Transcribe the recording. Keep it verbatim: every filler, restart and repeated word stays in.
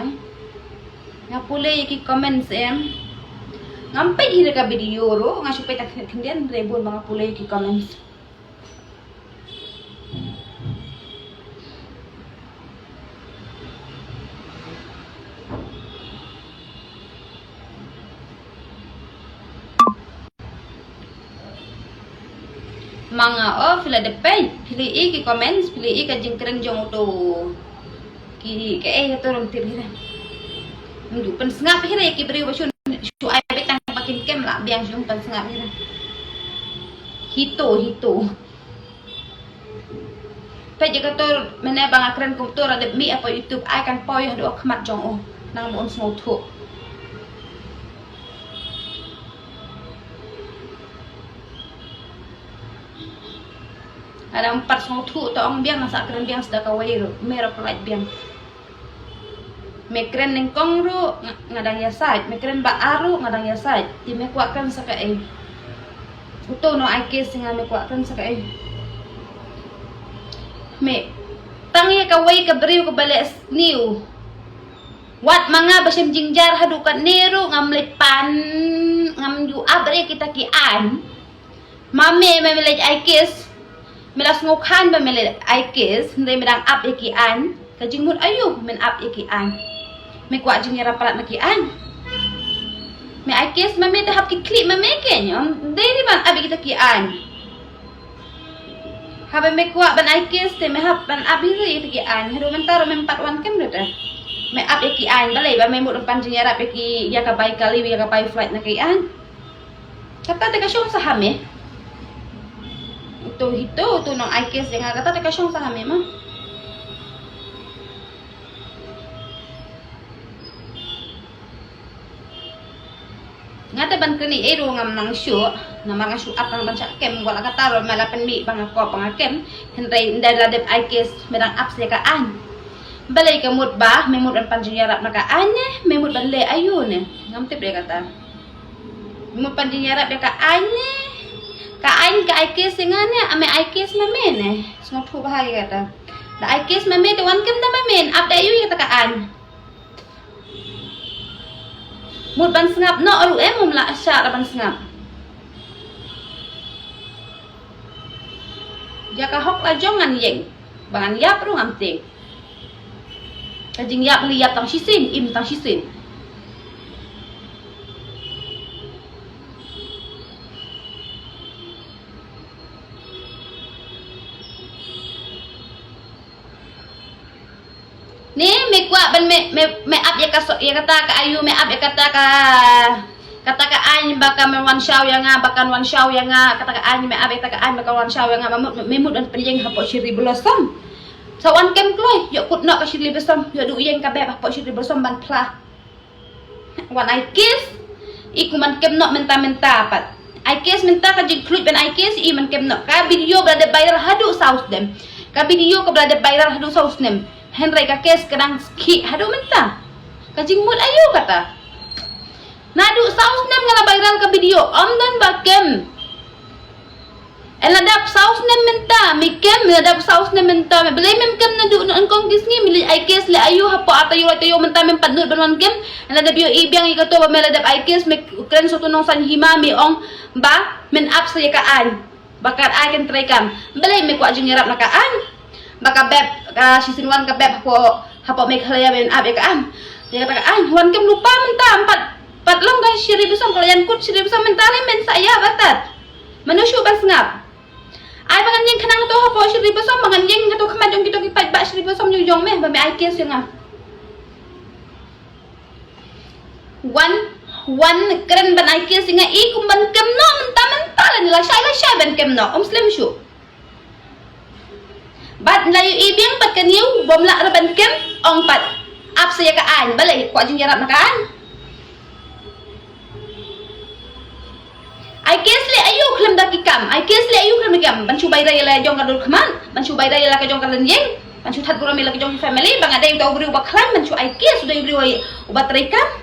Nga pule ïa ki comments em. Ngam peit hi ka video ruh, nga shu peit ta khyndiat khyndiat, re bun ba nga pule ïa ki comments. Ma nga, oh, phi la dep peit, phi la i ki comments, phi la i ka jingkren jong uto. Ki, kaei kato ruh tip hi re. Ym ju pynsngap hi re ki briew ba shu, shu ai beit tang ba kin kem la biang, shu pynsngap hi re. Hito, hito. Peit ïa kato, mynne ba nga kren kumto, la dep mih hapoh YouTube, ai kan poi haduh khmat jong u. Nang ba un sngewthuh. Lada ym pat sngewthuh to ong biang, nga sa kren biang sa da kawei ruh, me ruh pynlait biang. Me kren nyngkong ruh nga, nga dang ïasaid, me kren ba ar ruh nga dang ïasaid. Te me kwah kren sa kaei? Uto u nong ai case ïa nga me kwah kren sa kaei? Me, tang ïa kawei ka briew kaba leh sniew. Wat ma nga ba shem jingjar haduh katne ruh ngam leit pan, ngam ju ap re kita ki aiñ. Ma me, ma me leit ai case. Me la sngewkhan ba me leit ai case, hynrei me dang ap ïa ki aiñ. Ka jingmut aïu men ap ïa ki aiñ? Me kwah jingïarap palat na ki aiñ? Me ai case ma me te hap ki khlieh ma me keiñ, ym dei re ban ap ïa kita ki aiñ. Haba me kwah ban ai case te me hap ban ap hi ruh ïa kita ki aiñ. Haduh mynta ruh mem pat wan kem ruh te. Me ap ïa ki aiñ, balei ba me mut ban pan jingïarap ïa ki, ïa ka bai kali, ïa ka bai flight na ki aiñ? Kata te ka shong sa ha me. Uto hito, uto u nong ai case ïa nga, kata te ka shong sa ha me ma. Nga te ban kren ei ruh ngam nang shuh, namar nga shu ap tang ban shah kem, wat la kata ruh me la pynmih ba nga kop ba nga kem, hynrei ynda la dep ai case me dang ap sa ïa ka aiñ. Balei ka mut ba me mut ban pan jingïarap na ka aiñ ne me mut ban leh aïu ne? Ngam tip re kata. Me mut pan jingïarap ïa ka aiñ ne? Ka aiñ ka ai case ïa nga ne, a me ai case ma me ne? Sngewthuh bha ïa kata. Da ai case ma me te wan kem da ma me, ap da aïu ïa kata ka aiñ? Mut ban sngap noh ruh em, ym lah shah ban sngap. Ïa ka hok la jong ngan ïeng, ba ngan ïap ruh ngam tieng. Ka jingïap ngi ïap tang shisien, im tang shisien. Ne me kwah ban me, me, me ap ïa ka so, ïa kata ka aïu, me ap ïa kata ka, kata ka aiñ ba kan wan shaw ïa nga, ba kan wan shaw ïa nga, kata ka aiñ me ap ïa kata ka aiñ ba kan wan shaw ïa nga, me mut, me mut ban pynïeng hapoh Cherry Blossom. Sa wan kem kloi, ïoh kut noh ka Cherry Blossom, ïoh duh ïeng ka beb hapoh Cherry Blossom ban phla. Wan ai case, i kum ban kem noh mynta mynta pat. Ai case mynta, ka jingkhluit ban ai case i ban kem noh. Ka video ba la dep viral haduh saw snem. Ka video kaba la dep viral haduh saw snem. Hynrei ka case ka dang khih haduh mynta. Ka jingmut aïu kata? Naduh saw snem nga la viral ka video, ym don ba kem. Ynda dap saw snem mynta me kem, ynda dap saw snem mynta me, balei mem kem naduh nyngkong ki sngi? Me leit ai case leh aïu hapoh ar taïew lai taïew mynta mem pat nud ban wan kem? Ynda dap ïohi biang ïa kato ba me la dap ai case, me kren sa uto u nongsaiñ hima, me ong ba men ap sa ïa ka aiñ, ba ka aiñ kan treikam. Balei me kwah jingïarap na ka aiñ? Ba ka beb, ka shisien wan ka beb hapoh, hapoh Meghalaya men ap ïa ka aiñ. Ïa kata ka aiñ, wan kem lypa mynta, em pat, pat long ka Cherry Blossom, ka la ïaid kut Cherry Blossom mynta lei men sa ïa ba tad. Mano shuh ban sngap? Ai ba ngan ïeng khnang to hapoh Cherry Blossom, ba ngan ïeng ha to khmat jong kito ki paidbah Cherry Blossom jong jong me, ba me ai case ïa nga. Wan, wan kren ban ai case ïa nga, i kum ban kem noh mynta mynta, la ni la shai la shai ban kem noh, ym slem shuh. Bad la ïohi biang pat ka niew bym lah ruh ban kem, ong pat ap sa ïa ka aiñ, balei kwah jingïarap na ka aiñ? Ai case leh aïu khlem da ki kam, ai case leh aïu khlem da ki kam? Ban shu bai rai ïa la jong ka dur khmat, ban shu bai rai ïa la ka jong ka lynñieng, ban shu that burom ïa la ka jong ki family, ba nga dei uta u briew uba khlaiñ, ban shu ai case u dei u briew uba treikam.